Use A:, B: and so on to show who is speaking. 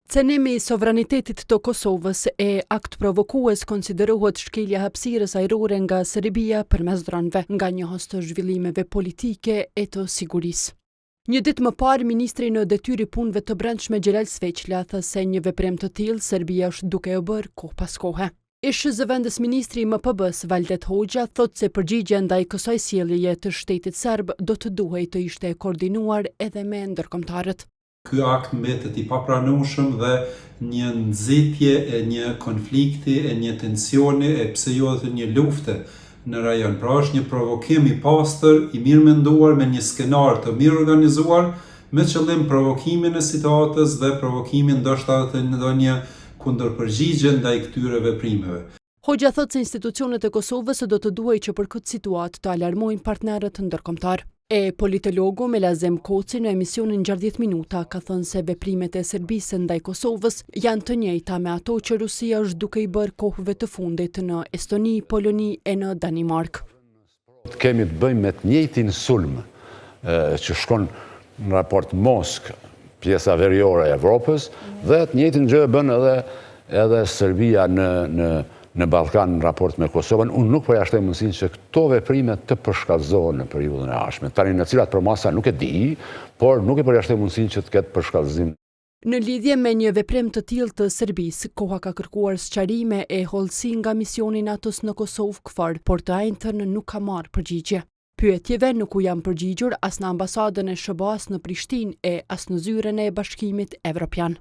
A: Cenimi i sovranitetit të Kosovës e akt provokues konsiderohet shkelja e hapësirës ajrore nga Serbia përmes dronëve, nga njohës të zhvillimeve politike e të sigurisë. Një ditë më parë, ministri në detyrë i Punëve të Brendshme Xhelal Sveçla tha se një veprim të tillë Serbia është duke e bërë kohë pas kohe. Ish-zëvendësministri i MPB-së, Valdet Hoxha, thotë se përgjigja ndaj kësaj sjelljeje të shtetit serb do të duhej të ishte e koordinuar edhe me ndërkombëtarët.
B: Ky akt mbetet i papranueshëm dhe një nxitje e një konflikti, e një tensioni, e pse jo edhe të një lufte në rajon. Pra është një provokim i pastër, i mirëmenduar me një skenar të mirëorganizuar, me qëllim provokimin e situatës dhe provokimin ndoshta edhe të ndonjë kundërpërgjigje ndaj këtyre veprimeve.
A: Hoxha thotë se institucionet e Kosovës do të duhej që për këtë situatë të alarmojnë partnerët ndërkombëtarë. E politologu Melazim Koci në emisionin 60 Minuta ka thënë se veprimet e Serbisë ndaj Kosovës janë të njëjta me ato që Rusia është duke i bërë kohëve të fundit në Estoni, Poloni e në Danimarkë.
C: Kemi të bëjmë me të njëjtin sulm që shkon në raport Moskë, pjesa veriore e Evropës, dhe të njëjtin gjë e bën edhe edhe Serbia në në në Ballkan në raport me Kosovën. Unë nuk përjashtoj mundësinë që këto veprime të përshkallëzohen në periudhën e ardhshme. Tani në cilat përmasa nuk e di, por nuk e përjashtoj mundësinë që të ketë përshkallëzim.
A: Në lidhje me një veprim të tillë të Serbisë, Koha ka kërkuar sqarime e hollësi nga misioni i NATO-s në Kosovë, KFOR, por të enjten nuk ka marrë përgjigje. Pyetjeve nuk u janë përgjigjur as në ambasadën e SHBA-së në Prishtinë e as në zyrën e Bashkimit Evropian.